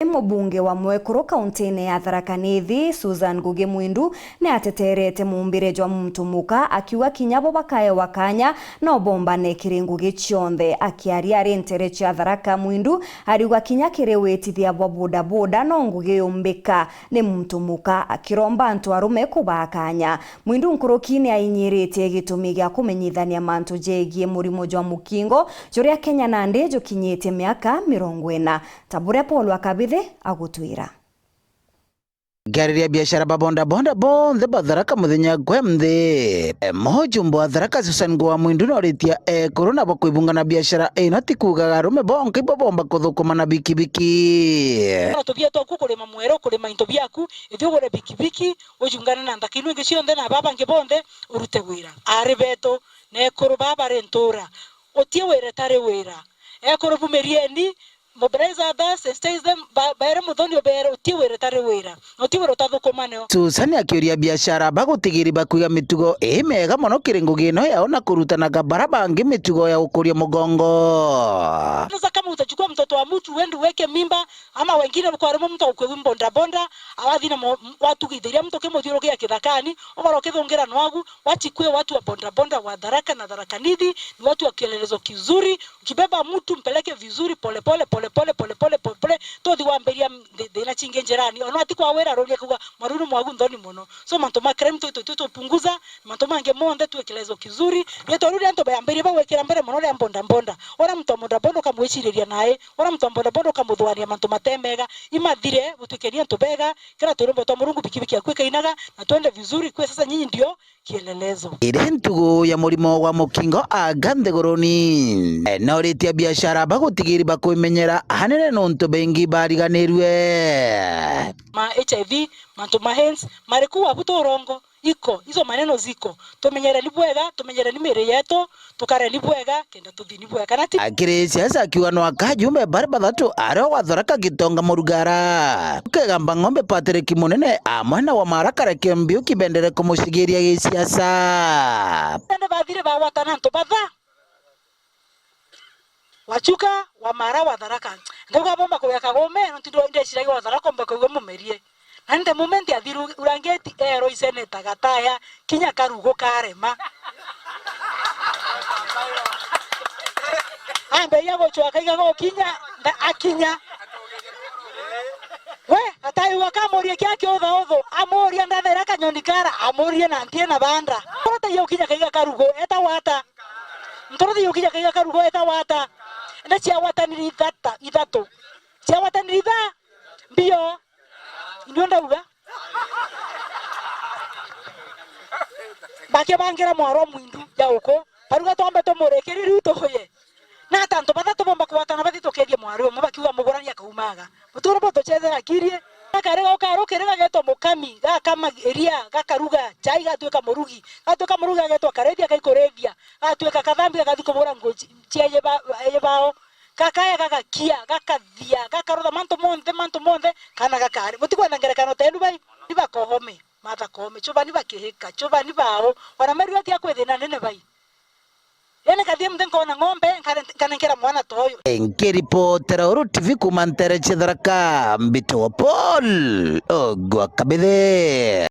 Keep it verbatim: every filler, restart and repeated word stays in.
Mubunge wa mwekuru kauntine ya Tharaka Nithi, Susan Ngugi Mwindu, ni ateterete muumbire jwa muntu muka, akiuga kinya bo bakaewa kanya no bombane kiri ngugi cionthe. Akiaria ari ntere cia Tharaka, Mwindu ariuga kinya kiri witithia bwa bodaboda no ngugi yumbika ni muntu muka, akiromba antu arume kubaa kanya. Mwindu nkuruki ni ainyiritie gitumi gia kumenyithania mantu jegie murimo jwa mukingo, juria Kenya nandi jukinyitie miaka mirongo ina. Ta buria Paul Akabithi agutwira. Nkiariria biashara ba bodaboda bonthe ba Tharaka muthenya gwe nthi. Mujumbe wa Tharaka Susan Ngugi wa Mwindu noritie ekuru nabo kwibungana biashara ino ti kuugaga arume bonka ibo bomba kuthukuma na bikibiki. Ona tubia twaku kurima mweru, kurima into biaku, ithi ugure bikibiki, ujungane na nthaka ino ingi cionthe na baba bangi bonthe urute wira. Ari betu, na ekuru baba bari ntura, utie wira tari wira. Ekuru bumirieni, mobilize others, sensitize them, ba-, baere muthoni ubeere utie wira tari wira, na utie wira utathukuma nio. Susan akiuria biashara bagutigiri bakwiga mitugo ii mega mono kiri ngugi ino yao na kurutanaga bara bangi mitugo ya gukuria mugongo. Sasa kama utachukua mtoto wa mtu uende uweke mimba, ama wengine kwa arimo mtu akwigwi bodaboda, awathi na mo-, watugithiria mtu kimuthiurukia kithakani, ugoro kithungira nwagu, wachikue watu wa bodaboda wa Tharaka na Tharaka Nithi, ni watu wa kielelezo kizuri, ukibeba mtu mpeleke vizuri, pole pole, pole pole, pole pole, pole pole. Tothi wambiria thi-, thina chingi njirani. Ona ati kwa wira aroria kuga, "Mwaruru mwagu nthoni mono." So, mantu ma crime tu, tu, tu, tupunguza, mantu mangi monthe tu kielelezo kizuri. Rietwa riu ria antu bayambirie bagwikira mbere mono ria bodaboda. Ora mtu wa bodaboda ukamwiciriria nae, ora mtu wa bodaboda ukamuthwania mantu matemega. Imathire, gutwikenie antu bega, kira turumbo twa Murungu bikibiki yaku ikainaga, na twende vizuri, kwe sasa nyinyi ndio kielelezo. Iri ntugu ya murimo gwa mukingo anga nthiguruni. Noritie biashara bagutigiri bakwimenyera hanene nontu baingi bariganirue. Ma H I V, mantu ma AIDS, mariku wabu turongo, iko, izo maneno ziko. Tumenyereni bwega, tumenyereni miri yetu, tukareni bwega, kenda tuthini bwega. Na ti- Akiri siasa akiuga no akajumbe bari bathatu ario wa Tharaka Gitonga Murugara. Ukegamba Ng'ombe Patrick Munene amwe na Wamara Kareke Mbiuki bendere kumucigiria gisiasa. Ende bathire bagwatana antu batha. Wachuka, Wamara, wa Tharaka. Ndauga bomba kuweka gome, no tindo ndeciragia wa Tharaka omba kuigua mumerie. Na nte moment athiru urangeti ero iseneta gataya, kinya karugo karema. Amberia guchwa kaiga gukinya, nda-, akinya. We, ataiwa kamurie kia kiuthauthu, amuria ndathera kanyoni kara, amurie na ntie na banda. Kurota yo kinya kaiga karugo, eta wata. Ntoro thiukinya kaiga karugo eta wata. Ende ciagwatanire ithata, ithatu. Ciagwatanire itha. Mbio. Indio ndauga. Bakibangira mwaro mwindu ya uku. Baruga twambe tumurikiri riu tuhuye. Na ata antu bathatu bomba kugwatana bathi tukethie mwari umwe bakiuga mugurani akaumaga. Mutugo bwo tucethera akirie. Akari gauka rukiri gagetwa mukami, gakama iria, gakaruga, chai gatuika murugi. Gatuika murugi gagetwa karethia, kaikurethia. Gatuika kathambi, gakathi kubura nguo ci-, cia yeba-, yebao. Gakaya, gagakia, gakathia, gakarutha mantu monthe, mantu monthe, kana gakari. Mutikwenda ngerekano tenu bai, ni bakohome, Martha Koome, chubani bakihika, chubani bao. Wana Meru atia kwithina nene bai. Ene kathie muthe nkona ng'ombe, nkare-, nkanenkera mwana ta uyu. Nkiripotera Uru T V kuma ntere cia Tharaka, mbitagwa Paul Ogwa Kabithe.